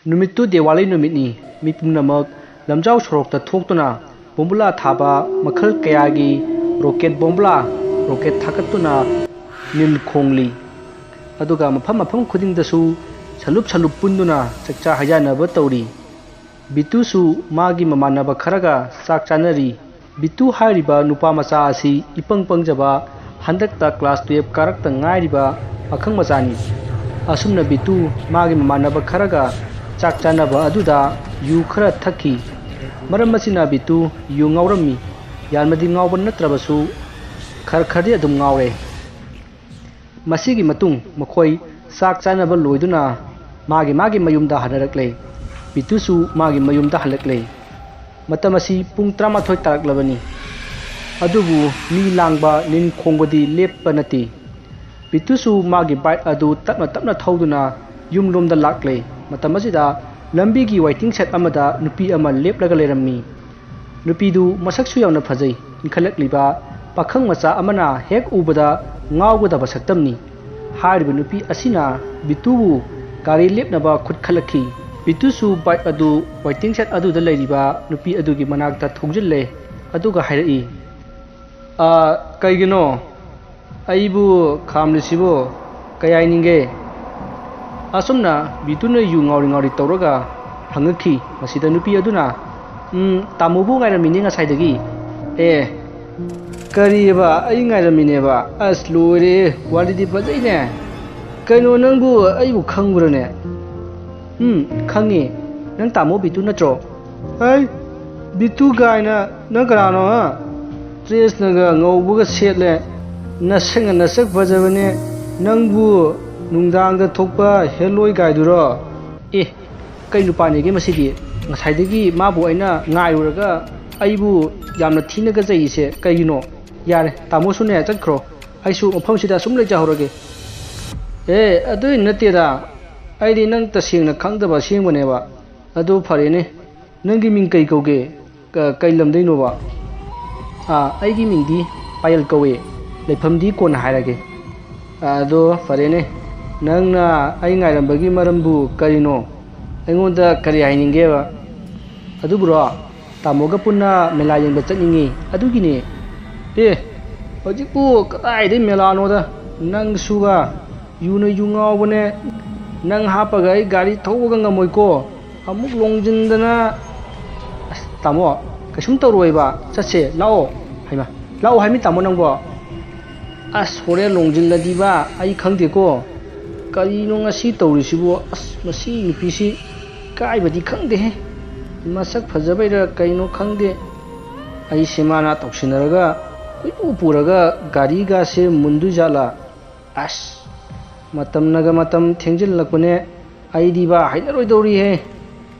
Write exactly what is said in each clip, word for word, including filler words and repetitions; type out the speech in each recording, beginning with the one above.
ꯅꯨꯃꯤꯠꯇꯨ ꯗꯤꯋꯥꯂꯤ ꯅꯨꯃꯤꯠꯅꯤ꯫ ꯃꯤ ꯄꯨꯝꯅꯃꯛ ꯂꯝꯖꯥꯎ ꯁꯣꯔꯣꯛꯇ ꯊꯣꯛꯇꯨꯅ ꯕꯣꯝꯕꯨꯂꯥ ꯊꯥꯕ, ꯃꯈꯜ ꯀꯌꯥꯒꯤ ꯔꯣꯀꯦꯠ ꯕꯣꯝꯕꯨꯂꯥ, ꯔꯣꯀꯦꯠ ꯊꯥꯒꯠꯇꯨꯅ ꯅꯤꯜ ꯈꯣꯡꯂꯤ꯫ ꯑꯗꯨꯒ ꯃꯐꯝ ꯃꯐꯝ ꯈꯨꯗꯤꯡꯗꯁꯨ ꯁꯂꯨꯞ ꯁꯂꯨꯞ ꯄꯨꯟꯗꯨꯅ ꯆꯥꯛꯆꯥ ꯍꯩꯖꯥꯟꯅꯕ ꯇꯧꯔꯤ꯫ ꯕꯤꯇꯨꯁꯨ ꯃꯥꯒꯤ ꯃꯃꯥꯟꯅꯕ ꯈꯔꯒ ꯆꯥꯛ ꯆꯥꯅꯔꯤ꯫ ꯕꯤꯇꯨ ꯍꯥꯏꯔꯤꯕ ꯅꯨꯄꯥ ꯃꯆꯥ ꯑꯁꯤ ꯏꯄꯪ ꯄꯪꯖꯕ, ꯍꯟꯗꯛꯇ class twelve ꯀꯥꯔꯛꯇ ꯉꯥꯏꯔꯤꯕ ꯄꯥꯈꯪ ꯃꯆꯥꯅꯤ꯫ ꯑꯁꯨꯝꯅ ꯕꯤꯇꯨ ꯃꯥꯒꯤ ꯃꯃꯥꯟꯅꯕ ꯈꯔꯒ ꯆꯥꯛ ꯆꯥꯅꯕ ꯑꯗꯨꯗ ꯌꯨ ꯈꯔ ꯊꯛꯈꯤ꯫ ꯃꯔꯝ ꯑꯁꯤꯅ ꯕꯤꯇꯨ ꯌꯨ ꯉꯥꯎꯔꯝꯃꯤ꯫ ꯌꯥꯝꯅꯗꯤ ꯉꯥꯎꯕ ꯅꯠꯇ꯭ꯔꯕꯁꯨ ꯈꯔ ꯈꯔꯗꯤ ꯑꯗꯨꯝ ꯉꯥꯎꯔꯦ꯫ ꯃꯁꯤꯒꯤ ꯃꯇꯨꯡ ꯃꯈꯣꯏ ꯆꯥꯛ ꯆꯥꯅꯕ ꯂꯣꯏꯗꯨꯅ ꯃꯥꯒꯤ ꯃꯥꯒꯤ ꯃꯌꯨꯝꯗ ꯍꯟꯅꯔꯛꯂꯦ꯫ ꯕꯤꯇꯨꯁꯨ ꯃꯥꯒꯤ ꯃꯌꯨꯝꯗ ꯍꯜꯂꯛꯂꯦ꯫ ꯃꯇꯝ ꯑꯁꯤ ꯄꯨꯡ ꯇꯔꯥꯃꯥꯊꯣꯏ ꯇꯥꯔꯛꯂꯕꯅꯤ꯫ ꯑꯗꯨꯕꯨ ꯃꯤ ꯂꯥꯡꯕ, ꯅꯤꯟ ꯈꯣꯡꯕꯗꯤ ꯂꯦꯞꯄ ꯅꯠꯇꯦ꯫ ꯕꯤꯇꯨꯁꯨ ꯃꯥꯒꯤ bike ꯑꯗꯨ ꯇꯞꯅ ꯇꯞꯅ ꯊꯧꯗꯨꯅ ꯌꯨꯝꯂꯣꯝꯗ ꯂꯥꯛꯂꯦ꯫ ꯃꯇꯝ ꯑꯁꯤꯗ ꯂꯝꯕꯤꯒꯤ waiting shed ꯑꯃꯗ ꯅꯨꯄꯤ ꯑꯃ ꯂꯦꯞꯂꯒ ꯂꯩꯔꯝꯃꯤ꯫ ꯅꯨꯄꯤꯗꯨ ꯃꯁꯛꯁꯨ ꯌꯥꯝꯅ ꯐꯖꯩ꯫ ꯏꯟꯈꯠꯂꯛꯂꯤꯕ ꯄꯥꯈꯪ ꯃꯆꯥ ꯑꯃꯅ ꯍꯦꯛ ꯎꯕꯗ ꯉꯥꯎꯒꯗꯕ ꯁꯛꯇꯝꯅꯤ꯫ ꯍꯥꯏꯔꯤꯕ ꯅꯨꯄꯤ ꯑꯁꯤꯅ ꯕꯤꯇꯨꯕꯨ ꯒꯥꯔꯤ ꯂꯦꯞꯅꯕ ꯈꯨꯠ ꯈꯜꯂꯛꯈꯤ꯫ ꯕꯤꯇꯨꯁꯨ bike ꯑꯗꯨ waiting shed ꯑꯗꯨꯗ ꯂꯩꯔꯤꯕ ꯅꯨꯄꯤ ꯑꯗꯨꯒꯤ ꯃꯅꯥꯛꯇ ꯊꯧꯖꯤꯜꯂꯦ, ꯑꯗꯨꯒ ꯍꯥꯏꯔꯛꯏ, "ꯑ, ꯀꯩꯒꯤꯅꯣ ꯑꯩꯕꯨ ꯈꯥꯝꯂꯤꯁꯤꯕꯨ? ꯀꯩ ꯍꯥꯏꯅꯤꯡꯒꯦ?" ꯑꯁꯨꯝꯅ ꯕꯤꯇꯨꯅ ꯌꯨ ꯉꯥꯎꯔꯤ ꯉꯥꯎꯔꯤ ꯇꯧꯔꯒ ꯍꯪꯉꯛꯈꯤ꯫ ꯃꯁꯤꯗ ꯅꯨꯄꯤ ꯑꯗꯨꯅ, "ꯎꯝ, ꯇꯥꯃꯣꯕꯨ ꯉꯥꯏꯔꯝꯃꯤꯅꯦ ꯉꯁꯥꯏꯗꯒꯤ꯫" "ꯑꯦ, ꯀꯔꯤꯑꯕ? ꯑꯩ ꯉꯥꯏꯔꯝꯃꯤꯅꯦꯕ? ꯑꯁ, ꯂꯣꯏꯔꯦ, ꯋꯥꯔꯤꯗꯤ ꯐꯖꯩꯅꯦ꯫ ꯀꯩꯅꯣ, ꯅꯪꯕꯨ ꯑꯩꯕꯨ ꯈꯪꯕ꯭ꯔꯅꯦ?" "ꯎꯝ, ꯈꯪꯉꯦ꯫ ꯅꯪ ꯇꯥꯃꯣ ꯕꯤꯇꯨ ꯅꯠꯇ꯭ꯔꯣ?" "ꯍꯩ, ꯕꯤꯇꯨ ꯀꯥꯏꯅ, ꯅꯪ ꯀꯅꯥꯅꯣ, ꯍꯥ? Dressꯅꯒ ꯉꯧꯕꯒ ꯁꯦꯠꯂꯦ, ꯅꯁꯛꯅ ꯅꯁꯛ ꯐꯖꯕꯅꯦ, ꯅꯪꯕꯨ ꯅꯨꯡꯗꯥꯡꯗ ꯊꯣꯛꯄ ꯍꯦꯂꯣꯏ ꯀꯥꯏꯗꯨꯔꯣ?" "ꯑꯦ, ꯀꯩ ꯅꯨꯄꯥꯅꯦꯒꯦ ꯃꯁꯤꯗꯤ? ꯉꯁꯥꯏꯗꯒꯤ ꯃꯥꯕꯨ ꯑꯩꯅ ꯉꯥꯏꯔꯨꯔꯒ ꯑꯩꯕꯨ ꯌꯥꯝꯅ ꯊꯤꯅꯒ ꯆꯩꯔꯤꯁꯦ ꯀꯩꯒꯤꯅꯣ? ꯌꯥꯔꯦ, ꯇꯥꯃꯣꯁꯨꯅꯦ ꯆꯠꯈ꯭ꯔꯣ, ꯑꯩꯁꯨ ꯃꯐꯝꯁꯤꯗ ꯑꯁꯨꯝ ꯂꯩꯖꯍꯧꯔꯒꯦ꯫" "ꯑꯦ, ꯑꯗꯨꯏ ꯅꯠꯇꯦꯗ, ꯑꯩꯗꯤ ꯅꯪ ꯇꯁꯦꯡꯅ ꯈꯪꯗꯕ ꯑꯁꯦꯡꯕꯅꯦꯕ꯫ ꯑꯗꯨ ꯐꯔꯦꯅꯦ, ꯅꯪꯒꯤ ꯃꯤꯡ ꯀꯩ ꯀꯧꯒꯦ? ꯀ-, ꯀꯩ ꯂꯝꯗꯩꯅꯣꯕ?" "ꯑꯥ, ꯑꯩꯒꯤ ꯃꯤꯡꯗꯤ ꯄꯥꯌꯜ ꯀꯧꯋꯦ꯫ ꯂꯩꯐꯝꯗꯤ ꯀꯣꯟꯅ ꯍꯥꯏꯔꯒꯦ꯫ ꯑꯗꯣ ꯐꯔꯦꯅꯦ, ꯅꯪꯅ ꯑꯩ ꯉꯥꯏꯔꯝꯕꯒꯤ ꯃꯔꯝꯕꯨ ꯀꯔꯤꯅꯣ?" ꯑꯩꯉꯣꯟꯗ ꯀꯔꯤ ꯍꯥꯏꯅꯤꯡꯒꯦꯕ? ꯑꯗꯨꯕꯨꯔꯣ, ꯇꯥꯃꯣꯒ ꯄꯨꯟꯅ ꯃꯦꯂꯥ ꯌꯦꯡꯕ ꯆꯠꯅꯤꯡꯉꯤ, ꯑꯗꯨꯒꯤꯅꯦ꯫ ꯑꯦ, ꯍꯧꯖꯤꯛꯄꯨ ꯀꯗꯥꯏꯗꯩ ꯃꯦꯂꯥꯅꯣꯗ? ꯅꯪꯁꯨꯕ, ꯌꯨꯅ ꯌꯨ ꯉꯥꯎꯕꯅꯦ꯫ ꯅꯪ ꯍꯥꯞꯄꯒ ꯑꯩ ꯒꯥꯔꯤ ꯊꯧꯕꯒ ꯉꯝꯃꯣꯏꯀꯣ꯫ ꯑꯃꯨꯛ ꯂꯣꯡꯁꯤꯟꯗꯅ꯫ ꯑꯁ, ꯇꯥꯃꯣ, ꯀꯩꯁꯨꯝ ꯇꯧꯔꯣꯏꯕ, ꯆꯠꯁꯦ, ꯂꯥꯛꯑꯣ꯫ ꯍꯩꯃꯥ, ꯂꯥꯛꯑꯣ ꯍꯥꯏꯃꯤ ꯇꯥꯃꯣ ꯅꯪꯕꯣ꯫ ꯑꯁ, ꯍꯣꯔꯦꯟ ꯂꯣꯡꯁꯤꯜꯂꯗꯤꯕ ꯑꯩ ꯈꯪꯗꯦꯀꯣ꯫ ꯀꯔꯤꯅꯣ ꯉꯁꯤ ꯇꯧꯔꯤꯁꯤꯕꯨ? ꯑꯁ, ꯃꯁꯤ ꯅꯨꯄꯤꯁꯤ ꯏꯀꯥꯏꯕꯗꯤ ꯈꯪꯗꯦꯍꯦ꯫ ꯃꯁꯛ ꯐꯖꯕꯩꯔꯥ ꯀꯩꯅꯣ ꯈꯪꯗꯦ, ꯑꯩꯁꯦ ꯃꯥꯅ ꯇꯧꯁꯤꯟꯅꯔꯒ ꯀꯣꯏꯄꯨ ꯄꯨꯔꯒ ꯒꯥꯔꯤꯒꯥꯁꯦ ꯃꯨꯟꯗꯣꯏꯖꯥꯠꯂꯥ? ꯑꯁ, ꯃꯇꯝꯅꯒ ꯃꯇꯝ ꯊꯦꯡꯖꯤꯜꯂꯛꯄꯅꯦ꯫ ꯑꯩꯗꯤꯕ ꯍꯩꯅꯔꯣꯏꯗꯧꯔꯤꯍꯦ꯫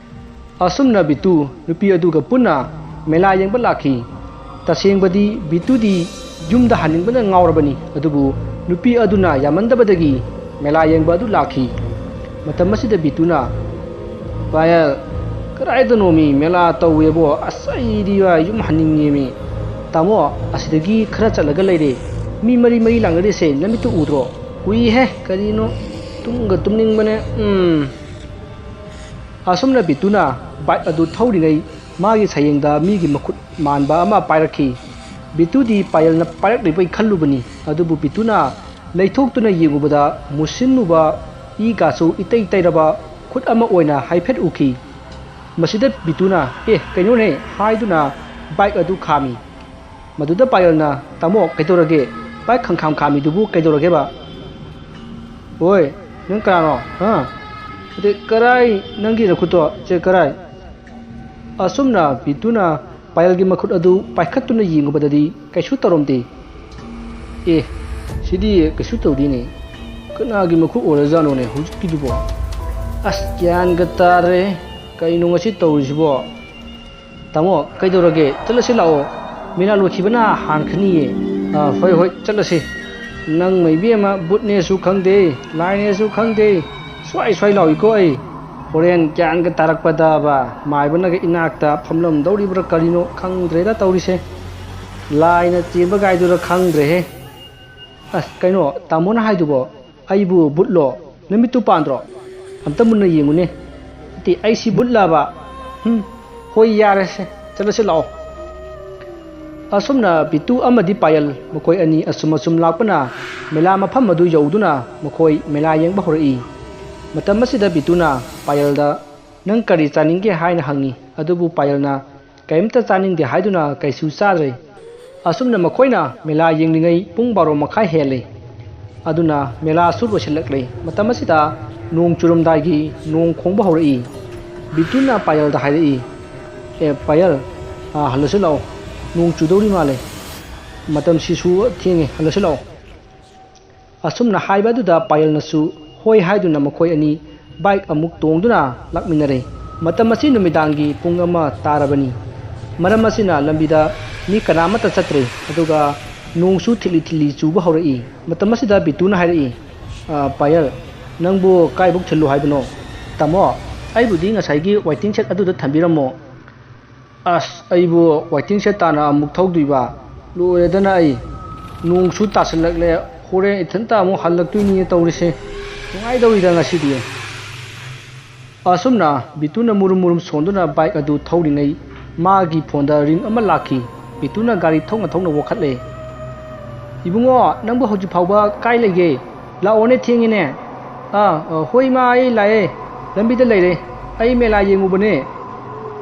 ꯑꯁꯨꯝꯅ ꯕꯤꯇꯨ ꯅꯨꯄꯤ ꯑꯗꯨꯒ ꯄꯨꯟꯅ ꯃꯦꯂꯥ ꯌꯦꯡꯕ ꯂꯥꯛꯈꯤ꯫ ꯇꯁꯦꯡꯕꯗꯤ ꯕꯤꯇꯨꯗꯤ ꯌꯨꯝꯗ ꯍꯟꯅꯤꯡꯕꯅ ꯉꯥꯎꯔꯕꯅꯤ, ꯑꯗꯨꯕꯨ ꯅꯨꯄꯤ ꯑꯗꯨꯅ ꯌꯥꯃꯟꯗꯕꯗꯒꯤ ꯃꯦꯂꯥ ꯌꯦꯡꯕ ꯑꯗꯨ ꯂꯥꯛꯈꯤ꯫ ꯃꯇꯝ ꯑꯁꯤꯗ ꯕꯤꯇꯨꯅ, "ꯄꯥꯌꯜ, ꯀꯗꯥꯏꯗꯅꯣꯃꯤ ꯃꯦꯂꯥ ꯇꯧꯋꯦꯕꯣ? ꯑꯁ, ꯑꯩꯗꯤ ꯌꯨꯝ ꯍꯟꯅꯤꯡꯉꯦꯃꯤ꯫ ꯇꯥꯃꯣ, ꯑꯁꯤꯗꯒꯤ ꯈꯔ ꯆꯠꯂꯒ ꯂꯩꯔꯦ꯫ ꯃꯤ ꯃꯔꯤ ꯃꯔꯤ ꯂꯥꯡꯅꯔꯤꯁꯦ ꯅꯃꯤꯠꯇꯨ ꯎꯗ꯭ꯔꯣ?" "ꯎꯏꯍꯦ, ꯀꯔꯤꯅꯣ? ꯇꯨꯝꯒ ꯇꯨꯝꯅꯤꯡꯕꯅꯦ꯫ ꯎꯝ꯫" ꯑꯁꯨꯝꯅ ꯕꯤꯇꯨꯅ ꯕꯥꯏꯛ ꯑꯗꯨ ꯊꯧꯔꯤꯉꯩ ꯃꯥꯒꯤ ꯁꯌꯦꯡꯗ ꯃꯤꯒꯤ ꯃꯈꯨꯠ ꯃꯥꯟꯕ ꯑꯃ ꯄꯥꯏꯔꯛꯈꯤ꯫ ꯕꯤꯇꯨꯗꯤ ꯄꯥꯌꯜꯅ ꯄꯥꯏꯔꯛꯂꯤꯕꯩ ꯈꯜꯂꯨꯕꯅꯤ, ꯑꯗꯨꯕꯨ ꯕꯤꯇꯨꯅ ꯂꯩꯊꯣꯛꯇꯨꯅ ꯌꯦꯡꯉꯨꯕꯗ ꯃꯨꯁꯤꯟ ꯃꯨꯕ, ꯏꯒꯥꯁꯨ ꯏꯇꯩ ꯇꯩꯔꯕ ꯈꯨꯠ ꯑꯃ ꯑꯣꯏꯅ ꯍꯥꯏꯐꯦꯠ ꯎꯈꯤ꯫ ꯃꯁꯤꯗ ꯕꯤꯇꯨꯅ, "ꯑꯦ, ꯀꯩꯅꯣꯅꯦ?" ꯍꯥꯏꯗꯨꯅ ꯕꯥꯏꯛ ꯑꯗꯨ ꯈꯥꯝꯃꯤ꯫ ꯃꯗꯨꯗ ꯄꯥꯌꯜꯅ, "ꯇꯥꯃꯣ, ꯀꯩꯗꯧꯔꯒꯦ? ꯕꯥꯏꯛ ꯈꯪꯈꯥꯝ ꯈꯥꯝꯃꯤꯗꯨꯕꯨ ꯀꯩꯗꯧꯔꯒꯦꯕ?" "ꯑꯣꯏ, ꯅꯪ ꯀꯅꯥꯅꯣ? ꯍꯥ? ꯑꯗꯩ ꯀꯔꯥꯏ ꯅꯪꯒꯤ ꯅꯈꯨꯠꯇꯣ? ꯆꯦ, ꯀꯔꯥꯏ?" ꯑꯁꯨꯝꯅ ꯕꯤꯇꯨꯅ ꯄꯥꯌꯜꯒꯤ ꯃꯈꯨꯠ ꯑꯗꯨ ꯄꯥꯏꯈꯠꯇꯨꯅ ꯌꯦꯡꯉꯨꯕꯗꯗꯤ ꯀꯩꯁꯨ ꯇꯧꯔꯝꯗꯦ꯫ "ꯑꯦ, ꯁꯤꯗꯤ ꯀꯩꯁꯨ ꯇꯧꯗꯦꯅꯦ꯫ ꯀꯅꯥꯒꯤ ꯃꯈꯨꯠ ꯑꯣꯏꯔꯖꯥꯠꯅꯣꯅꯦ ꯍꯧꯖꯤꯛꯀꯤꯗꯨꯕꯣ? ꯑꯁ, ꯒ꯭ꯌꯥꯟꯒ ꯇꯥꯗ꯭ꯔꯦ꯫ ꯀꯩꯅꯣ ꯉꯁꯤ ꯇꯧꯔꯤꯁꯤꯕꯣ? ꯇꯥꯃꯣ, ꯀꯩꯗꯧꯔꯒꯦ? ꯆꯠꯂꯁꯤ ꯂꯥꯛꯑꯣ꯫ ꯃꯦꯂꯥ ꯂꯣꯏꯈꯤꯕꯅ ꯍꯥꯟꯈ꯭ꯔꯅꯤꯌꯦ꯫ ꯑꯥ, ꯍꯣꯏ, ꯍꯣꯏ, ꯆꯠꯂꯁꯤ꯫ ꯅꯪ ꯃꯩꯕꯤ ꯑꯃ ꯕꯨꯠꯅꯦꯁꯨ ꯈꯪꯗꯦ, ꯂꯥꯏꯅꯦꯁꯨ ꯈꯪꯗꯦ꯫ ꯁ꯭ꯋꯥꯏ ꯁ꯭ꯋꯥꯏ ꯂꯥꯎꯏꯀꯣ ꯑꯩ꯫ ꯍꯣꯔꯦꯟ ꯒ꯭ꯌꯥꯟꯒ ꯇꯥꯔꯛꯄꯗꯕ ꯃꯥꯏꯕꯅꯒ ꯏꯅꯥꯛꯇ ꯐꯝꯂꯝꯗꯧꯔꯤꯕ꯭ꯔꯥ ꯀꯔꯤꯅꯣ ꯈꯪꯗ꯭ꯔꯦꯗ ꯇꯧꯔꯤꯁꯦ꯫ ꯂꯥꯏꯅ ꯆꯦꯟꯕ ꯒꯥꯏꯗꯨꯔ ꯈꯪꯗ꯭ꯔꯦꯍꯦ꯫ ꯑꯁ, ꯀꯩꯅꯣ ꯇꯥꯃꯣꯅ ꯍꯥꯏꯗꯨꯕꯣ? ꯑꯩꯕꯨ ꯕꯨꯠꯂꯣ? ꯅꯃꯤꯠꯇꯨ ꯄꯥꯟꯗ꯭ꯔꯣ? ꯑꯝꯇ ꯃꯨꯟꯅ ꯌꯦꯡꯉꯨꯅꯦ꯫ ꯅꯠꯇꯦ, ꯑꯩꯁꯤ ꯕꯨꯠꯂꯕ? ꯍꯨꯝ, ꯍꯣꯏ, ꯌꯥꯔꯦꯁꯦ, ꯆꯠꯂꯁꯤ ꯂꯥꯛꯑꯣ꯫ ꯑꯁꯨꯝꯅ ꯕꯤꯇꯨ ꯑꯃꯗꯤ ꯄꯥꯌꯜ ꯃꯈꯣꯏ ꯑꯅꯤ ꯑꯁꯨꯝ ꯑꯁꯨꯝ ꯂꯥꯛꯄꯅ ꯃꯦꯂꯥ ꯃꯐꯝ ꯑꯗꯨ ꯌꯧꯗꯨꯅ ꯃꯈꯣꯏ ꯃꯦꯂꯥ ꯌꯦꯡꯕ ꯍꯧꯔꯛꯏ꯫ ꯃꯇꯝ ꯑꯁꯤꯗ ꯕꯤꯇꯨꯅ ꯄꯥꯌꯜꯗ "ꯅꯪ ꯀꯔꯤ ꯆꯥꯅꯤꯡꯒꯦ?" ꯍꯥꯏꯅ ꯍꯪꯉꯤ꯫ ꯑꯗꯨꯕꯨ ꯄꯥꯌꯜꯅ ꯀꯔꯤꯝꯇ ꯆꯥꯅꯤꯡꯗꯦ ꯍꯥꯏꯗꯨꯅ ꯀꯩꯁꯨ ꯆꯥꯗ꯭ꯔꯦ꯫ ꯑꯁꯨꯝꯅ ꯃꯈꯣꯏꯅ ꯃꯦꯂꯥ ꯌꯦꯡꯂꯤꯉꯩ ꯄꯨꯡ ꯕꯥꯔꯣ ꯃꯈꯥꯏ ꯍꯦꯜꯂꯦ꯫ ꯑꯗꯨꯅ ꯃꯦꯂꯥꯁꯨ ꯂꯣꯏꯁꯤꯜꯂꯛꯂꯦ꯫ ꯃꯇꯝ ꯑꯁꯤꯗ ꯅꯣꯡ ꯆꯨꯔꯝꯗꯥꯏꯒꯤ ꯅꯣꯡ ꯈꯣꯡꯕ ꯍꯧꯔꯛꯏ꯫ ꯕꯤꯇꯨꯅ ꯄꯥꯌꯜꯗ ꯍꯥꯏꯔꯛꯏ, "ꯑꯦ ꯄꯥꯌꯜ, ꯑꯥ, ꯍꯜꯂꯁꯤ ꯂꯥꯛꯑꯣ, ꯅꯣꯡ ꯆꯨꯗꯧꯔꯤ ꯃꯥꯜꯂꯦ, ꯃꯇꯝꯁꯤꯁꯨ ꯊꯦꯡꯉꯦ, ꯍꯜꯂꯁꯤ ꯂꯥꯛꯑꯣ"꯫ ꯑꯁꯨꯝꯅ ꯍꯥꯏꯕ ꯑꯗꯨꯗ ꯄꯥꯌꯜꯅꯁꯨ ꯍꯣꯏ ꯍꯥꯏꯗꯨꯅ ꯃꯈꯣꯏ ꯑꯅꯤ ꯕꯥꯏꯛ ꯑꯃꯨꯛ ꯇꯣꯡꯗꯨꯅ ꯂꯥꯛꯃꯤꯟꯅꯔꯦ꯫ ꯃꯇꯝ ꯑꯁꯤ ꯅꯨꯃꯤꯗꯥꯡꯒꯤ ꯄꯨꯡ ꯑꯃ ꯇꯥꯔꯕꯅꯤ꯫ ꯃꯔꯝ ꯑꯁꯤꯅ ꯂꯝꯕꯤꯗ ꯃꯤ ꯀꯅꯥꯃꯠꯇ ꯆꯠꯇ꯭ꯔꯦ꯫ ꯑꯗꯨꯒ ꯅꯣꯡꯁꯨ ꯊꯤꯠꯂꯤ ꯊꯤꯠꯂꯤ ꯆꯨꯕ ꯍꯧꯔꯛꯏ꯫ ꯃꯇꯝ ꯑꯁꯤꯗ ꯕꯤꯇꯨꯅ ꯍꯥꯏꯔꯛꯏ, "ꯑ, ꯄꯥꯌꯜ, ꯅꯪꯕꯨ ꯀꯥꯏꯕꯨꯛ ꯊꯤꯜꯂꯨ ꯍꯥꯏꯕꯅꯣ?" "ꯇꯥꯃꯣ, ꯑꯩꯕꯨꯗꯤ ꯉꯁꯥꯏꯒꯤ ꯋꯥꯏꯇꯤꯡ ꯁꯦꯠ ꯑꯗꯨꯗ ꯊꯝꯕꯤꯔꯝꯃꯣ"꯫ "ꯑꯁ, ꯑꯩꯕꯨ ꯋꯥꯏꯇꯤꯡ ꯁꯦꯠ ꯇꯥꯅ ꯑꯃꯨꯛ ꯊꯧꯗꯣꯏꯕ? ꯂꯣꯏꯔꯦꯗꯅ ꯑꯩ꯫ ꯅꯣꯡꯁꯨ ꯇꯥꯁꯤꯜꯂꯛꯂꯦ, ꯍꯣꯔꯦꯟ ꯏꯊꯟꯇ ꯑꯃꯨꯛ ꯍꯜꯂꯛꯇꯣꯏꯅꯤꯅꯦ ꯇꯧꯔꯤꯁꯦ꯫ ꯅꯨꯡꯉꯥꯏꯗꯧꯔꯤꯗ ꯉꯁꯤꯗꯤ"꯫ ꯑꯁꯨꯝꯅ ꯕꯤꯇꯨꯅ ꯃꯨꯔꯨꯝ ꯃꯨꯔꯨꯝ ꯁꯣꯟꯗꯨꯅ ꯕꯥꯏꯛ ꯑꯗꯨ ꯊꯧꯔꯤꯉꯩ ꯃꯥꯒꯤ ꯐꯣꯟꯗ ꯔꯤꯡ ꯑꯃ ꯂꯥꯛꯈꯤ꯫ ꯕꯤꯇꯨꯅ ꯒꯥꯔꯤ ꯊꯧꯅ ꯊꯧꯅ ꯋꯥꯈꯠꯂꯦ꯫ "ꯏꯕꯨꯡꯉꯣ, ꯅꯪꯕꯨ ꯍꯧꯖꯤꯛ ꯐꯥꯎꯕ ꯀꯥꯏ ꯂꯩꯒꯦ? ꯂꯥꯛꯑꯣꯅꯦ, ꯊꯦꯡꯉꯦꯅꯦ"꯫ "ꯑꯥ, ꯑ, ꯍꯣꯏ ꯏꯃꯥ, ꯑꯩ ꯂꯥꯛꯑꯦ, ꯂꯝꯕꯤꯗ ꯂꯩꯔꯦ꯫ ꯑꯩ ꯃꯦꯂꯥ ꯌꯦꯡꯉꯨꯕꯅꯦ"꯫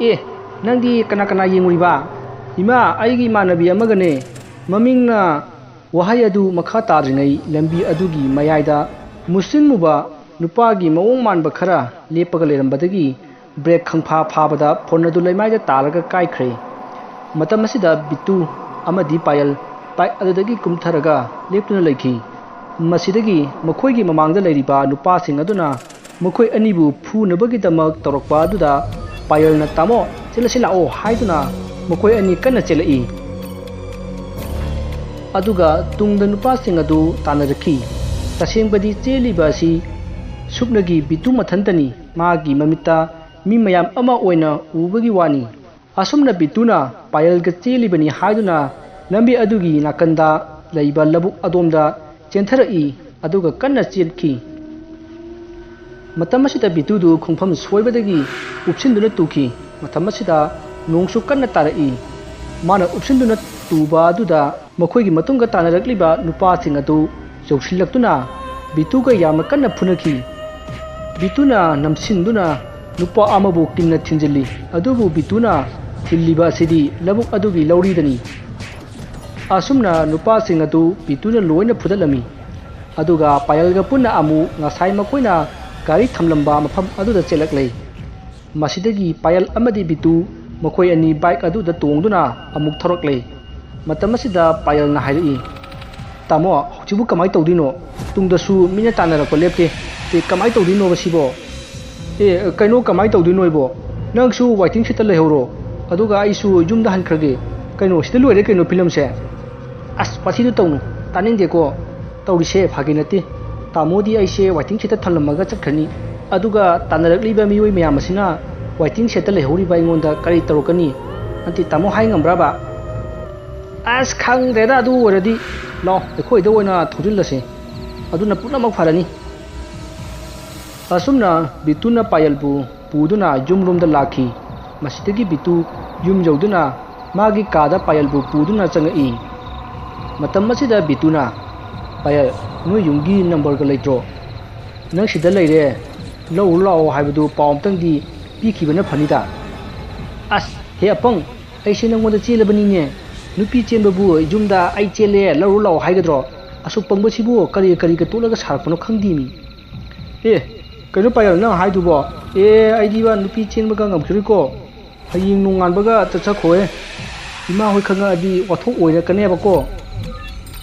"ꯑꯦ, ꯅꯪꯗꯤ ꯀꯅꯥ ꯀꯅꯥ ꯌꯦꯡꯉꯨꯔꯤꯕ?" "ꯏꯃꯥ, ꯑꯩꯒꯤ ꯏꯃꯥꯟꯅꯕꯤ ꯑꯃꯒꯅꯦ"꯫ ꯃꯃꯤꯡꯅ ꯋꯥꯍꯩ ꯑꯗꯨ ꯃꯈꯥ ꯇꯥꯗ꯭ꯔꯤꯉꯩ ꯂꯝꯕꯤ ꯑꯗꯨꯒꯤ ꯃꯌꯥꯏꯗ ꯃꯨꯁꯤꯟ ꯃꯨꯕ ꯅꯨꯄꯥꯒꯤ ꯃꯑꯣꯡ ꯃꯥꯟꯕ ꯈꯔ ꯂꯦꯞꯄꯒ ꯂꯩꯔꯝꯕꯗꯒꯤ ꯕ꯭ꯔꯦꯛ ꯈꯪꯐꯥ ꯐꯥꯕꯗ ꯐꯣꯟ ꯑꯗꯨ ꯂꯩꯃꯥꯏꯗ ꯇꯥꯔꯒ ꯀꯥꯏꯈ꯭ꯔꯦ꯫ ꯃꯇꯝ ꯑꯁꯤꯗ ꯕꯤꯇꯨ ꯑꯃꯗꯤ ꯄꯥꯌꯜ ꯕꯥꯏꯛ ꯑꯗꯨꯗꯒꯤ ꯀꯨꯝꯊꯔꯒ ꯂꯦꯞꯇꯨꯅ ꯂꯩꯈꯤ꯫ ꯃꯁꯤꯗꯒꯤ ꯃꯈꯣꯏꯒꯤ ꯃꯃꯥꯡꯗ ꯂꯩꯔꯤꯕ ꯅꯨꯄꯥꯁꯤꯡ ꯑꯗꯨꯅ ꯃꯈꯣꯏ ꯑꯅꯤꯕꯨ ꯐꯨꯅꯕꯒꯤꯗꯃꯛ ꯇꯧꯔꯛꯄ ꯑꯗꯨꯗ ꯄꯥꯌꯜꯅ "ꯇꯥꯃꯣ, ꯆꯦꯜꯂꯁꯤ ꯂꯥꯛꯑꯣ" ꯍꯥꯏꯗꯨꯅ ꯃꯈꯣꯏ ꯑꯅꯤ ꯀꯟꯅ ꯆꯦꯜꯂꯛꯏ꯫ ꯑꯗꯨꯒ ꯇꯨꯡꯗ ꯅꯨꯄꯥꯁꯤꯡ ꯑꯗꯨ ꯇꯥꯟꯅꯔꯛꯈꯤ꯫ ꯇꯁꯦꯡꯕꯗꯤ ꯆꯦꯜꯂꯤꯕ ꯑꯁꯤ ꯁꯨꯞꯅꯒꯤ ꯕꯤꯇꯨ ꯃꯊꯟꯇꯅꯤ꯫ ꯃꯥꯒꯤ ꯃꯃꯤꯠꯇ ꯃꯤ ꯃꯌꯥꯝ ꯑꯃ ꯑꯣꯏꯅ ꯎꯕꯒꯤ ꯋꯥꯅꯤ꯫ ꯑꯁꯨꯝꯅ ꯕꯤꯇꯨꯅ ꯄꯥꯌꯜꯒ ꯆꯦꯜꯂꯤꯕꯅꯤ ꯍꯥꯏꯗꯨꯅ ꯂꯝꯕꯤ ꯑꯗꯨꯒꯤ ꯅꯥꯀꯟꯗ ꯂꯩꯕ ꯂꯧꯕꯨꯛ ꯑꯗꯣꯝꯗ ꯆꯦꯟꯊꯔꯛꯏ, ꯑꯗꯨꯒ ꯀꯟꯅ ꯆꯦꯟꯈꯤ꯫ ꯃꯇꯝ ꯑꯁꯤꯗ ꯕꯤꯇꯨꯗꯨ ꯈꯣꯡꯐꯝ ꯁꯣꯏꯕꯗꯒꯤ ꯎꯞꯁꯤꯟꯗꯨꯅ ꯇꯨꯈꯤ꯫ ꯃꯇꯝ ꯑꯁꯤꯗ ꯅꯣꯡꯁꯨ ꯀꯟꯅ ꯇꯥꯔꯛꯏ꯫ ꯃꯥꯅ ꯎꯞꯁꯤꯟꯗꯨꯅ ꯇꯨꯕ ꯑꯗꯨꯗ ꯃꯈꯣꯏꯒꯤ ꯃꯇꯨꯡꯗ ꯇꯥꯟꯅꯔꯛꯂꯤꯕ ꯅꯨꯄꯥꯁꯤꯡ ꯑꯗꯨ ꯌꯧꯁꯤꯜꯂꯛꯇꯨꯅ ꯕꯤꯇꯨꯒ ꯌꯥꯝꯅ ꯀꯟꯅ ꯐꯨꯅꯈꯤ꯫ ꯕꯤꯇꯨꯅ ꯅꯝꯁꯤꯟꯗꯨꯅ ꯅꯨꯄꯥ ꯑꯃꯕꯨ ꯀꯤꯟꯅ ꯊꯤꯟꯖꯤꯜꯂꯤ, ꯑꯗꯨꯕꯨ ꯕꯤꯇꯨꯅ ꯊꯤꯜꯂꯤꯕ ꯑꯁꯤꯗꯤ ꯂꯧꯕꯨꯛ ꯑꯗꯨꯒꯤ ꯂꯧꯔꯤꯗꯅꯤ꯫ ꯑꯁꯨꯝꯅ ꯅꯨꯄꯥꯁꯤꯡ ꯑꯗꯨ ꯕꯤꯇꯨꯅ ꯂꯣꯏꯅ ꯐꯨꯗꯠꯂꯝꯃꯤ꯫ ꯑꯗꯨꯒ ꯄꯥꯌꯜꯒ ꯄꯨꯟꯅ ꯑꯃꯨꯛ ꯉꯁꯥꯏ ꯃꯈꯣꯏꯅ ꯒꯥꯔꯤ ꯊꯝꯂꯝꯕ ꯃꯐꯝ ꯑꯗꯨꯗ ꯆꯦꯜꯂꯛꯂꯦ꯫ ꯃꯁꯤꯗꯒꯤ ꯄꯥꯌꯜ ꯑꯃꯗꯤ ꯕꯤꯇꯨ ꯃꯈꯣꯏ ꯑꯅꯤ ꯕꯥꯏꯛ ꯑꯗꯨꯗ ꯇꯣꯡꯗꯨꯅ ꯑꯃꯨꯛ ꯊꯧꯔꯛꯂꯦ꯫ ꯃꯇꯝ ꯑꯁꯤꯗ ꯄꯥꯌꯜꯅ ꯍꯥꯏꯔꯛꯏ, "ꯇꯥꯃꯣ, ꯍꯧꯖꯤꯛꯄꯨ ꯀꯃꯥꯏꯅ ꯇꯧꯗꯣꯏꯅꯣ? ꯇꯨꯡꯗꯁꯨ ꯃꯤꯅ ꯇꯥꯟꯅꯔꯛꯄ ꯂꯦꯞꯇꯦ꯫ ꯑꯦ, ꯀꯃꯥꯏꯅ ꯇꯧꯗꯣꯏꯅꯣꯕ ꯁꯤꯕꯣ? ꯑꯦ, ꯀꯩꯅꯣ ꯀꯃꯥꯏꯅ ꯇꯧꯗꯣꯏꯅꯣ ꯑꯩꯕꯣ? ꯅꯪꯁꯨ ꯋꯥꯏꯇꯤꯡ ꯁꯦꯠꯇ ꯂꯩꯍꯧꯔꯣ, ꯑꯗꯨꯒ ꯑꯩꯁꯨ ꯌꯨꯝꯗ ꯍꯟꯈ꯭ꯔꯒꯦ꯫ ꯀꯩꯅꯣ, ꯁꯤꯗ ꯂꯣꯏꯔꯦ ꯀꯩꯅꯣ ꯐꯤꯂꯝꯁꯦ?" "ꯑꯁ, ꯋꯥꯊꯤꯗꯨ ꯇꯧꯅꯨ, ꯇꯥꯅꯤꯡꯗꯦꯀꯣ꯫ ꯇꯧꯔꯤꯁꯦ ꯐꯥꯒꯤ ꯅꯠꯇꯦ꯫ ꯇꯥꯃꯣꯗꯤ ꯑꯩꯁꯦ ꯋꯥꯏꯇꯤꯡ ꯁꯦꯠꯇ ꯊꯝꯂꯝꯃꯒ ꯆꯠꯈ꯭ꯔꯅꯤ꯫ ꯑꯗꯨꯒ ꯇꯥꯟꯅꯔꯛꯂꯤꯕ ꯃꯤꯑꯣꯏ ꯃꯌꯥꯝ ꯑꯁꯤꯅ ꯋꯥꯏꯇꯤꯡ ꯁꯦꯠꯇ ꯂꯩꯍꯧꯔꯤꯕ ꯑꯩꯉꯣꯟꯗ ꯀꯔꯤ ꯇꯧꯔꯛꯀꯅꯤ? ꯅꯠꯇꯦ, ꯇꯥꯃꯣ ꯍꯥꯏ ꯉꯝꯕ꯭ꯔꯕ?" "ꯑꯁ, ꯈꯪꯗ꯭ꯔꯦꯗ, ꯑꯗꯨ ꯑꯣꯏꯔꯗꯤ꯫ ꯂꯥꯛꯑꯣ, ꯑꯩꯈꯣꯏꯗ ꯑꯣꯏꯅ ꯊꯧꯖꯤꯜꯂꯁꯤ꯫ ꯑꯗꯨꯅ ꯄꯨꯝꯅꯃꯛ ꯐꯔꯅꯤ꯫" ꯑꯁꯨꯝꯅ ꯕꯤꯇꯨꯅ ꯄꯥꯌꯜꯕꯨ ꯄꯨꯗꯨꯅ ꯌꯨꯝꯂꯣꯝꯗ ꯂꯥꯛꯈꯤ꯫ ꯃꯁꯤꯗꯒꯤ ꯕꯤꯇꯨ ꯌꯨꯝ ꯌꯧꯗꯨꯅ ꯃꯥꯒꯤ ꯀꯥꯗ ꯄꯥꯌꯜꯕꯨ ꯄꯨꯗꯨꯅ ꯆꯪꯉꯛꯏ꯫ ꯃꯇꯝ ꯑꯁꯤꯗ ꯕꯤꯇꯨꯅ, "ꯄꯥꯌꯜ, ꯅꯣꯏ ꯌꯨꯝꯒꯤ ꯅꯝꯕꯔꯒ ꯂꯩꯇ꯭ꯔꯣ? ꯅꯪ ꯁꯤꯗ ꯂꯩꯔꯦ, ꯂꯧꯔꯨ ꯂꯥꯛꯑꯣ ꯍꯥꯏꯕꯗꯨ ꯄꯥꯎ ꯑꯝꯇꯪꯗꯤ ꯄꯤꯈꯤꯕꯅ ꯐꯅꯤꯗ꯫" "ꯑꯁ, ꯍꯦ ꯑꯄꯪ, ꯑꯩꯁꯦ ꯅꯪꯉꯣꯟꯗ ꯆꯦꯜꯂꯕꯅꯤꯅꯦ꯫ ꯅꯨꯄꯤ ꯆꯦꯟꯕꯕꯨ ꯌꯨꯝꯗ ꯑꯩ ꯆꯦꯜꯂꯦ ꯂꯧꯔꯨ ꯂꯥꯛꯑꯣ ꯍꯥꯏꯒꯗ꯭ꯔꯣ? ꯑꯁꯨꯛ ꯄꯪꯕꯁꯤꯕꯨ ꯀꯔꯤ ꯀꯔꯤꯒ ꯇꯣꯠꯂꯒ ꯁꯥꯔꯛꯄꯅꯣ ꯈꯪꯗꯦꯃꯤ꯫" "ꯑꯦ, ꯀꯩꯅꯣ ꯄꯥꯌꯜ, ꯅꯪ ꯍꯥꯏꯗꯨꯕꯣ? ꯑꯦ, ꯑꯩꯗꯤꯕ ꯅꯨꯄꯤ ꯆꯦꯟꯕꯒ ꯉꯝꯈꯤꯔꯣꯏꯀꯣ꯫ ꯍꯌꯦꯡ ꯅꯣꯡꯉꯥꯟꯕꯒ ꯆꯠꯆꯈꯣꯍꯦ꯫ ꯏꯃꯥ ꯍꯣꯏ ꯈꯪꯉꯛꯑꯗꯤ ꯋꯥꯊꯣꯛ ꯑꯣꯏꯔꯛꯀꯅꯦꯕꯀꯣ꯫"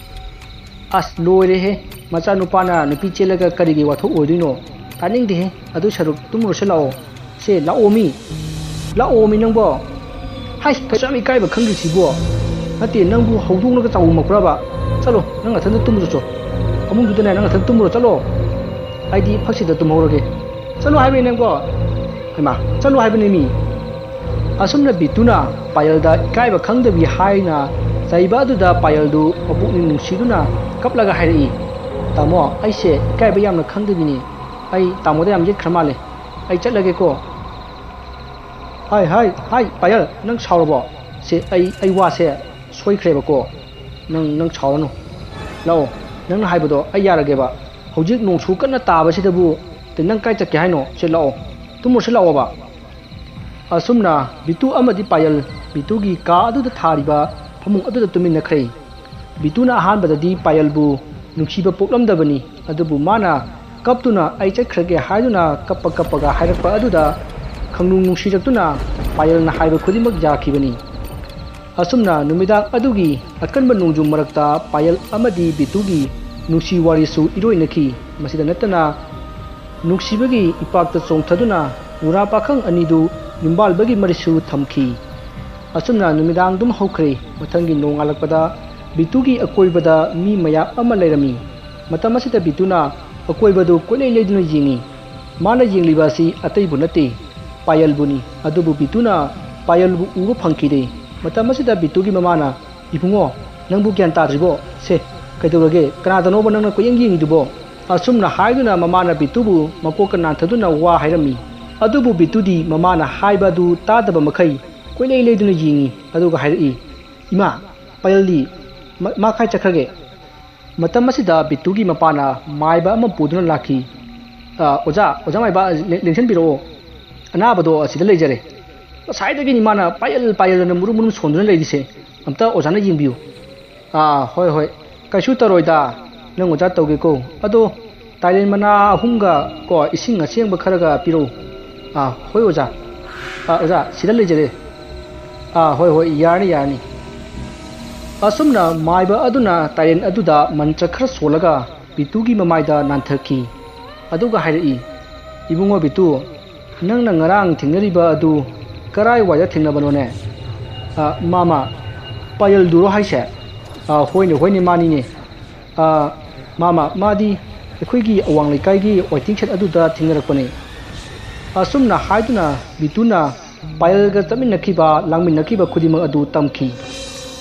"ꯑꯁ, ꯂꯣꯏꯔꯦꯍꯦ꯫ ꯃꯆꯥꯅꯨꯄꯥꯅ ꯅꯨꯄꯤ ꯆꯦꯜꯂꯒ ꯀꯔꯤꯒꯤ ꯋꯥꯊꯣꯛ ꯑꯣꯏꯗꯣꯏꯅꯣ? ꯇꯥꯅꯤꯡꯗꯦꯍꯦ꯫ ꯑꯗꯨ ꯁꯔꯨꯛ ꯇꯨꯝꯃꯨꯔꯁꯦ ꯂꯥꯛꯑꯣ꯫ ꯁꯦ, ꯂꯥꯛꯑꯣꯃꯤ꯫ ꯂꯥꯛꯑꯣꯃꯤ ꯅꯪꯕꯣ꯫ ꯍꯥꯏ, ꯀꯩꯁꯨ ꯌꯥꯝ ꯏꯀꯥꯏꯕ ꯈꯪꯗ꯭ꯔꯤꯁꯤꯕꯣ? ꯅꯠꯇꯦ, ꯅꯪꯕꯨ ꯍꯧꯗꯣꯡꯅꯒ ꯆꯥꯎꯃꯛꯄ꯭ꯔꯕ? ꯆꯠꯂꯣ, ꯅꯪ ꯅꯊꯟꯗ ꯇꯨꯝꯃꯨꯔꯣ ꯆꯣ꯫ ꯐꯃꯨꯡꯗꯨꯗꯅꯦ, ꯅꯪ ꯅꯊꯟꯗ ꯇꯨꯝꯃꯨꯔꯣ, ꯆꯠꯂꯣ꯫ ꯑꯩꯗꯤ ꯐꯛꯁꯤꯗ ꯇꯨꯝꯍꯧꯔꯒꯦ꯫ ꯆꯠꯂꯣ ꯍꯥꯏꯕꯅꯤ ꯅꯪꯕꯣ꯫ ꯍꯩꯃꯥ, ꯆꯠꯂꯣ ꯍꯥꯏꯕꯅꯤ ꯃꯤ꯫" ꯑꯁꯨꯝꯅ ꯕꯤꯇꯨꯅ ꯄꯥꯌꯜꯗ ꯏꯀꯥꯏꯕ ꯈꯪꯗꯕꯤ ꯍꯥꯏꯅ ꯆꯩꯕ ꯑꯗꯨꯗ ꯄꯥꯌꯜꯗꯨ ꯃꯄꯨꯛꯅꯤꯡ ꯅꯨꯡꯁꯤꯗꯨꯅ ꯀꯞꯂꯒ ꯍꯥꯏꯔꯛꯏ, "ꯇꯥꯃꯣ, ꯑꯩꯁꯦ ꯏꯀꯥꯏꯕ ꯌꯥꯝꯅ ꯈꯪꯗꯕꯤꯅꯤ꯫ ꯑꯩ ꯇꯥꯃꯣꯗ ꯌꯥꯝ ꯌꯦꯠꯈ꯭ꯔ ꯃꯥꯜꯂꯦ꯫ ꯑꯩ ꯆꯠꯂꯒꯦꯀꯣ꯫ ꯍꯥꯏ, ꯍꯥꯏ, ꯍꯥꯏ, ꯄꯥꯌꯜ, ꯅꯪ ꯁꯥꯎꯔꯕꯣ? ꯁꯦ, ꯑꯩ, ꯑꯩ ꯋꯥꯁꯦ ꯁꯣꯏꯈ꯭ꯔꯦꯕꯀꯣ꯫ ꯅꯪ, ꯅꯪ ꯁꯥꯎꯔꯅꯨ꯫ ꯂꯥꯛꯑꯣ, ꯅꯪꯅ ꯍꯥꯏꯕꯗꯣ ꯑꯩ ꯌꯥꯔꯒꯦꯕ꯫ ꯍꯧꯖꯤꯛ ꯅꯣꯡꯁꯨ ꯀꯟꯅ ꯇꯥꯕꯁꯤꯗꯕꯨ, ꯇꯦ, ꯅꯪ ꯀꯥꯏ ꯆꯠꯀꯦ ꯍꯥꯏꯅꯣ? ꯁꯦ, ꯂꯥꯛꯑꯣ, ꯇꯨꯝꯃꯨꯔꯁꯤ ꯂꯥꯛꯑꯣꯕ꯫ ꯑꯁꯨꯝꯅ ꯕꯤꯇꯨ ꯑꯃꯗꯤ ꯄꯥꯌꯜ ꯕꯤꯇꯨꯒꯤ ꯀꯥ ꯑꯗꯨꯗ ꯊꯥꯔꯤꯕ ꯐꯃꯨꯡ ꯑꯗꯨꯗ ꯇꯨꯃꯤꯟꯅꯈ꯭ꯔꯦ꯫ ꯕꯤꯇꯨꯅ ꯑꯍꯥꯟꯕꯗꯗꯤ ꯄꯥꯌꯜꯕꯨ ꯅꯨꯡꯁꯤꯕ ꯄꯣꯛꯂꯝꯗꯕꯅꯤ, ꯑꯗꯨꯕꯨ ꯃꯥꯅ ꯀꯞꯇꯨꯅ "ꯑꯩ ꯆꯠꯈ꯭ꯔꯒꯦ" ꯍꯥꯏꯗꯨꯅ ꯀꯞꯄ ꯀꯞꯄꯒ ꯍꯥꯏꯔꯛꯄ ꯑꯗꯨꯗ ꯈꯪꯅꯨꯡ ꯅꯨꯡꯁꯤꯔꯛꯇꯨꯅ ꯄꯥꯌꯜꯅ ꯍꯥꯏꯕ ꯈꯨꯗꯤꯡꯃꯛ ꯌꯥꯈꯤꯕꯅꯤ꯫ ꯑꯁꯨꯝꯅ ꯅꯨꯃꯤꯗꯥꯡ ꯑꯗꯨꯒꯤ ꯑꯀꯟꯕ ꯅꯣꯡꯖꯨ ꯃꯔꯛꯇ ꯄꯥꯌꯜ ꯑꯃꯗꯤ ꯕꯤꯇꯨꯒꯤ ꯅꯨꯡꯁꯤ ꯋꯥꯔꯤꯁꯨ ꯏꯔꯣꯏꯅꯈꯤ꯫ ꯃꯁꯤꯗ ꯅꯠꯇꯅ ꯅꯨꯡꯁꯤꯕꯒꯤ ꯏꯄꯥꯛꯇ ꯆꯣꯡꯊꯗꯨꯅ ꯅꯨꯔꯥ ꯄꯥꯈꯪ ꯑꯅꯤꯗꯨ ꯌꯨꯝꯕꯥꯜꯕꯒꯤ ꯃꯔꯤꯁꯨ ꯊꯝꯈꯤ꯫ ꯑꯁꯨꯝꯅ ꯅꯨꯃꯤꯗꯥꯡꯗꯨꯝ ꯍꯧꯈ꯭ꯔꯦ꯫ ꯃꯊꯪꯒꯤ ꯅꯣꯡꯉꯥꯜꯂꯛꯄꯗ ꯕꯤꯇꯨꯒꯤ ꯑꯀꯣꯏꯕꯗ ꯃꯤ ꯃꯌꯥꯝ ꯑꯃ ꯂꯩꯔꯝꯃꯤ꯫ ꯃꯇꯝ ꯑꯁꯤꯗ ꯕꯤꯇꯨꯅ ꯑꯀꯣꯏꯕꯗꯨ ꯀꯣꯏꯂꯩ ꯂꯩꯗꯨꯅ ꯌꯦꯡꯉꯤ꯫ ꯃꯥꯅ ꯌꯦꯡꯂꯤꯕ ꯑꯁꯤ ꯑꯇꯩꯕꯨ ꯅꯠꯇꯦ, ꯄꯥꯌꯜꯕꯨꯅꯤ꯫ ꯑꯗꯨꯕꯨ ꯕꯤꯇꯨꯅ ꯄꯥꯌꯜꯕꯨ ꯎꯕ ꯐꯪꯈꯤꯗꯦ꯫ ꯃꯇꯝ ꯑꯁꯤꯗ ꯕꯤꯇꯨꯒꯤ ꯃꯃꯥꯅ, "ꯏꯕꯨꯡꯉꯣ, ꯅꯪꯕꯨ ꯒ꯭ꯌꯥꯟ ꯇꯥꯗ꯭ꯔꯤꯕꯣ? ꯁꯦ, ꯀꯩꯗꯧꯔꯒꯦ? ꯀꯅꯥꯗꯅꯣꯕ ꯅꯪꯅ ꯀꯣꯏꯌꯦꯡ ꯌꯦꯡꯉꯤꯗꯨꯕꯣ?" ꯑꯁꯨꯝꯅ ꯍꯥꯏꯗꯨꯅ ꯃꯃꯥꯅ ꯕꯤꯇꯨꯕꯨ ꯃꯀꯣꯛꯀ ꯅꯥꯟꯊꯗꯨꯅ ꯋꯥ ꯍꯥꯏꯔꯝꯃꯤ꯫ ꯑꯗꯨꯕꯨ ꯕꯤꯇꯨꯗꯤ ꯃꯃꯥꯅ ꯍꯥꯏꯕ ꯑꯗꯨ ꯇꯥꯗꯕ ꯃꯈꯩ ꯀꯣꯏꯂꯩ ꯂꯩꯗꯨꯅ ꯌꯦꯡꯉꯤ꯫ ꯑꯗꯨꯒ ꯍꯥꯏꯔꯛꯏ, "ꯏꯃꯥ, ꯄꯥꯌꯜꯗꯤ? ꯃ-, ꯃꯥ ꯀꯥꯏ ꯆꯠꯈ꯭ꯔꯒꯦ?" ꯃꯇꯝ ꯑꯁꯤꯗ ꯕꯤꯇꯨꯒꯤ ꯃꯄꯥꯅ ꯃꯥꯏꯕ ꯑꯃ ꯄꯨꯗꯨꯅ ꯂꯥꯛꯈꯤ꯫ "ꯑ, ꯑꯣꯖꯥ, ꯑꯣꯖꯥ ꯃꯥꯏꯕ, ꯂꯦꯡ-, ꯂꯦꯡꯁꯟꯕꯤꯔꯛꯑꯣ꯫ ꯑꯅꯥꯕꯗꯣ ꯑꯁꯤꯗ ꯂꯩꯖꯔꯦ꯫ ꯉꯁꯥꯏꯗꯒꯤꯅꯤ ꯃꯥꯅ ꯄꯥꯌꯜ, ꯄꯥꯌꯜ ꯑꯅ ꯃꯨꯔꯨꯝ ꯃꯨꯔꯨꯝ ꯁꯣꯟꯗꯨꯅ ꯂꯩꯔꯤꯁꯦ꯫ ꯑꯝꯇ ꯑꯣꯖꯥꯅ ꯌꯦꯡꯕꯤꯌꯨ꯫" "ꯑꯥ, ꯍꯣꯏ, ꯍꯣꯏ꯫ ꯀꯩꯁꯨ ꯇꯧꯔꯣꯏꯗ꯫ ꯅꯪ ꯑꯣꯖꯥ ꯇꯧꯒꯦꯀꯣ꯫ ꯑꯗꯣ ꯇꯥꯏꯂꯦꯟ ꯃꯅꯥ ꯑꯍꯨꯝꯒ ꯀꯣ, ꯏꯁꯤꯡ ꯑꯁꯦꯡꯕ ꯈꯔꯒ ꯄꯤꯔꯛꯎ꯫" "ꯑꯥ, ꯍꯣꯏ ꯑꯣꯖꯥ꯫ ꯑꯥ, ꯑꯣꯖꯥ, ꯁꯤꯗ ꯂꯩꯖꯔꯦ꯫" "ꯑꯥ, ꯍꯣꯏ, ꯍꯣꯏ, ꯌꯥꯔꯅꯤ, ꯌꯥꯔꯅꯤ꯫" ꯑꯁꯨꯝꯅ ꯃꯥꯏꯕ ꯑꯗꯨꯅ ꯇꯥꯏꯂꯦꯟ ꯑꯗꯨꯗ ꯃꯟꯇ꯭ꯔ ꯈꯔ ꯁꯣꯜꯂꯒ ꯕꯤꯇꯨꯒꯤ ꯃꯃꯥꯏꯗ ꯅꯥꯟꯊꯈꯤ꯫ ꯑꯗꯨꯒ ꯍꯥꯏꯔꯛꯏ, "ꯏꯕꯨꯡꯉꯣ ꯕꯤꯇꯨ, ꯅꯪꯅ ꯉꯔꯥꯡ ꯊꯦꯡꯅꯔꯤꯕ ꯑꯗꯨ ꯀꯔꯥꯏꯋꯥꯏꯗ ꯊꯦꯡꯅꯕꯅꯣꯅꯦ?" "ꯑ, ꯃꯥꯃ, ꯄꯥꯌꯜꯗꯨꯔꯣ ꯍꯥꯏꯁꯦ?" "ꯑ, ꯍꯣꯏꯅꯦ, ꯍꯣꯏꯅꯦ, ꯃꯥꯅꯤꯅꯦ꯫ ꯑ, ꯃꯥꯃ, ꯃꯥꯗꯤ ꯑꯩꯈꯣꯏꯒꯤ ꯑꯋꯥꯡ ꯂꯩꯀꯥꯏꯒꯤ waiting shed ꯑꯗꯨꯗ ꯊꯦꯡꯅꯔꯛꯄꯅꯦ꯫" ꯑꯁꯨꯝꯅ ꯍꯥꯏꯗꯨꯅ ꯕꯤꯇꯨꯅ ꯄꯥꯌꯜꯒ ꯆꯠꯃꯤꯟꯅꯈꯤꯕ, ꯂꯥꯡꯃꯤꯟꯅꯈꯤꯕ ꯈꯨꯗꯤꯡꯃꯛ ꯑꯗꯨ ꯇꯝꯈꯤ꯫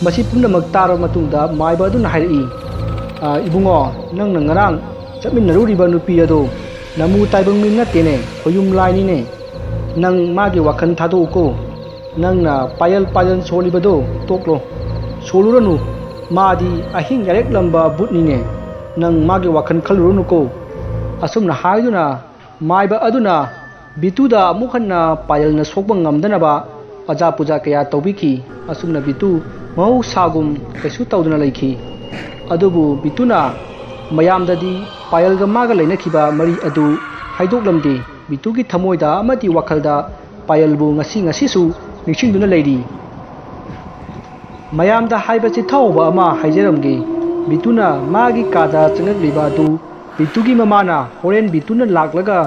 ꯃꯁꯤ ꯄꯨꯝꯅꯃꯛ ꯇꯥꯔꯕ ꯃꯇꯨꯡꯗ ꯃꯥꯏꯕ ꯑꯗꯨꯅ ꯍꯥꯏꯔꯛꯏ, "ꯑ, ꯏꯕꯨꯡꯉꯣ, ꯅꯪꯅ ꯉꯔꯥꯡ ꯆꯠꯃꯤꯟꯅꯔꯨꯔꯤꯕ ꯅꯨꯄꯤ ꯑꯗꯣ ꯅꯃꯨ ꯇꯥꯏꯕꯪ ꯃꯤ ꯅꯠꯇꯦꯅꯦ, ꯈꯣꯌꯨꯝ ꯂꯥꯏꯅꯤꯅꯦ꯫ ꯅꯪ ꯃꯥꯒꯤ ꯋꯥꯈꯜ ꯊꯥꯗꯣꯛꯎꯀꯣ꯫ ꯅꯪꯅ ꯄꯥꯌꯜ ꯄꯥꯌꯜ ꯁꯣꯜꯂꯤꯕꯗꯣ ꯇꯣꯛꯂꯣ꯫ ꯁꯣꯜꯂꯨꯔꯅꯨ꯫ ꯃꯥꯗꯤ ꯑꯍꯤꯡ ꯌꯥꯔꯦꯛꯂꯝꯕ ꯕꯨꯠꯅꯤꯅꯦ꯫ ꯅꯪ ꯃꯥꯒꯤ ꯋꯥꯈꯜ ꯈꯜꯂꯨꯔꯅꯨꯀꯣ꯫ ꯑꯁꯨꯝꯅ ꯍꯥꯏꯗꯨꯅ ꯃꯥꯏꯕ ꯑꯗꯨꯅ ꯕꯤꯇꯨꯗ ꯑꯃꯨꯛ ꯍꯟꯅ ꯄꯥꯌꯜꯅ ꯁꯣꯛꯄ ꯉꯝꯗꯅꯕ ꯑꯖꯥ ꯄꯨꯖꯥ ꯀꯌꯥ ꯇꯧꯕꯤꯈꯤ꯫ ꯑꯁꯨꯝꯅ ꯕꯤꯇꯨ ꯃꯍꯧꯁꯥꯒꯨꯝ ꯀꯩꯁꯨ ꯇꯧꯗꯅ ꯂꯩꯈꯤ꯫ ꯑꯗꯨꯕꯨ ꯕꯤꯇꯨꯅ ꯃꯌꯥꯝꯗꯗꯤ ꯄꯥꯌꯜꯒ ꯃꯥꯒ ꯂꯩꯅꯈꯤꯕ ꯃꯔꯤ ꯑꯗꯨ ꯍꯥꯏꯗꯣꯛꯂꯝꯗꯦ꯫ ꯕꯤꯇꯨꯒꯤ ꯊꯃꯣꯏꯗ ꯑꯃꯗꯤ ꯋꯥꯈꯜꯗ ꯄꯥꯌꯜꯕꯨ ꯉꯁꯤ ꯉꯁꯤꯁꯨ ꯅꯤꯡꯁꯤꯡꯗꯨꯅ ꯂꯩꯔꯤ꯫ ꯃꯌꯥꯝꯗ ꯍꯥꯏꯕ ꯆꯤꯠꯊꯍꯧꯕ ꯑꯃ ꯍꯥꯏꯖꯔꯝꯒꯦ꯫ ꯕꯤꯇꯨꯅ ꯃꯥꯒꯤ ꯀꯥꯗ ꯆꯪꯂꯛꯂꯤꯕ ꯑꯗꯨ ꯕꯤꯇꯨꯒꯤ ꯃꯃꯥꯅ ꯍꯣꯔꯦꯟ ꯕꯤꯇꯨꯅ ꯂꯥꯛꯂꯒ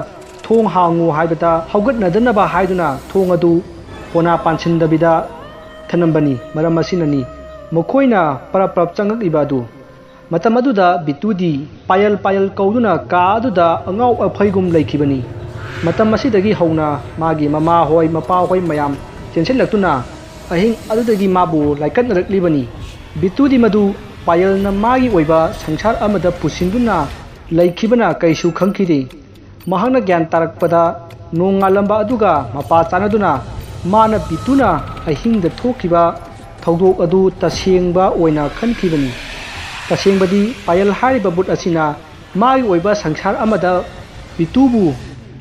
ꯊꯣꯡ ꯍꯥꯡꯉꯨ ꯍꯥꯏꯕꯗ ꯍꯧꯒꯠꯅꯗꯅꯕ ꯍꯥꯏꯗꯨꯅ ꯊꯣꯡ ꯑꯗꯨ ꯀꯣꯟꯅ ꯄꯥꯟꯁꯤꯟꯗꯕꯤꯗ ꯊꯅꯝꯕꯅꯤ꯫ ꯃꯔꯝ ꯑꯁꯤꯅꯅꯤ ꯃꯈꯣꯏꯅ ꯄꯔꯞ ꯄꯔꯞ ꯆꯪꯂꯛꯂꯤꯕ ꯑꯗꯨ꯫ ꯃꯇꯝ ꯑꯗꯨꯗ ꯕꯤꯇꯨꯗꯤ ꯄꯥꯌꯜ ꯄꯥꯌꯜ ꯀꯧꯗꯨꯅ ꯀꯥ ꯑꯗꯨꯗ ꯑꯉꯥꯎ ꯑꯐꯩꯒꯨꯝ ꯂꯩꯈꯤꯕꯅꯤ꯫ ꯃꯇꯝ ꯑꯁꯤꯗꯒꯤ ꯍꯧꯅ ꯃꯥꯒꯤ ꯃꯃꯥ ꯍꯣꯏ ꯃꯄꯥ ꯍꯣꯏ ꯃꯌꯥꯝ ꯆꯦꯟꯁꯤꯜꯂꯛꯇꯨꯅ ꯑꯍꯤꯡ ꯑꯗꯨꯗꯒꯤ ꯃꯥꯕꯨ ꯂꯥꯏꯀꯠꯅꯔꯛꯂꯤꯕꯅꯤ꯫ ꯕꯤꯇꯨꯗꯤ ꯃꯗꯨ ꯄꯥꯌꯜꯅ ꯃꯥꯒꯤ ꯑꯣꯏꯕ ꯁꯪꯁꯥꯔ ꯑꯃꯗ ꯄꯨꯁꯤꯟꯗꯨꯅ ꯂꯩꯈꯤꯕꯅ ꯀꯩꯁꯨ ꯈꯪꯈꯤꯗꯦ꯫ ꯃꯍꯥꯛꯅ ꯒ꯭ꯌꯥꯟ ꯇꯥꯔꯛꯄꯗ ꯅꯣꯡꯉꯥꯜꯂꯝꯕ ꯑꯗꯨꯒ ꯃꯄꯥ ꯆꯥꯟꯅꯗꯨꯅ ꯃꯥꯅ ꯕꯤꯇꯨꯅ ꯑꯍꯤꯡꯗ ꯊꯣꯛꯈꯤꯕ ꯊꯧꯗꯣꯛ ꯑꯗꯨ ꯇꯁꯦꯡꯕ ꯑꯣꯏꯅ ꯈꯟꯈꯤꯕꯅꯤ꯫ ꯇꯁꯦꯡꯕꯗꯤ ꯄꯥꯌꯜ ꯍꯥꯏꯔꯤꯕ ꯕꯨꯠ ꯑꯁꯤꯅ ꯃꯥꯒꯤ ꯑꯣꯏꯕ ꯁꯪꯁꯥꯔ ꯑꯃꯗ ꯕꯤꯇꯨꯕꯨ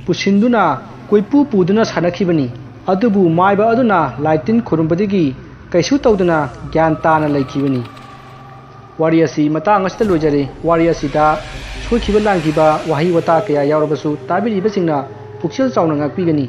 ꯄꯨꯁꯤꯟꯗꯨꯅ ꯀꯣꯏꯄꯨ ꯄꯨꯗꯨꯅ ꯁꯥꯟꯅꯈꯤꯕꯅꯤ꯫ ꯑꯗꯨꯕꯨ ꯃꯥꯏꯕ ꯑꯗꯨꯅ ꯂꯥꯏ ꯇꯤꯟ ꯈꯨꯔꯨꯝꯕꯗꯒꯤ ꯀꯩꯁꯨ ꯇꯧꯗꯅ ꯒ꯭ꯌꯥꯟ ꯇꯥꯅ ꯂꯩꯈꯤꯕꯅꯤ꯫ ꯋꯥꯔꯤ ꯑꯁꯤ ꯃꯇꯥꯡ ꯑꯁꯤꯗ ꯂꯣꯏꯖꯔꯦ꯫ ꯋꯥꯔꯤ ꯑꯁꯤꯗ ꯁꯣꯏꯈꯤꯕ ꯂꯥꯟꯈꯤꯕ ꯋꯥꯍꯩ ꯋꯥꯇꯥ ꯀꯌꯥ ꯌꯥꯎꯔꯕꯁꯨ ꯇꯥꯕꯤꯔꯤꯕꯁꯤꯡꯅ ꯄꯨꯛꯆꯦꯜ ꯆꯥꯎꯅ ꯉꯥꯛꯄꯤꯒꯅꯤ꯫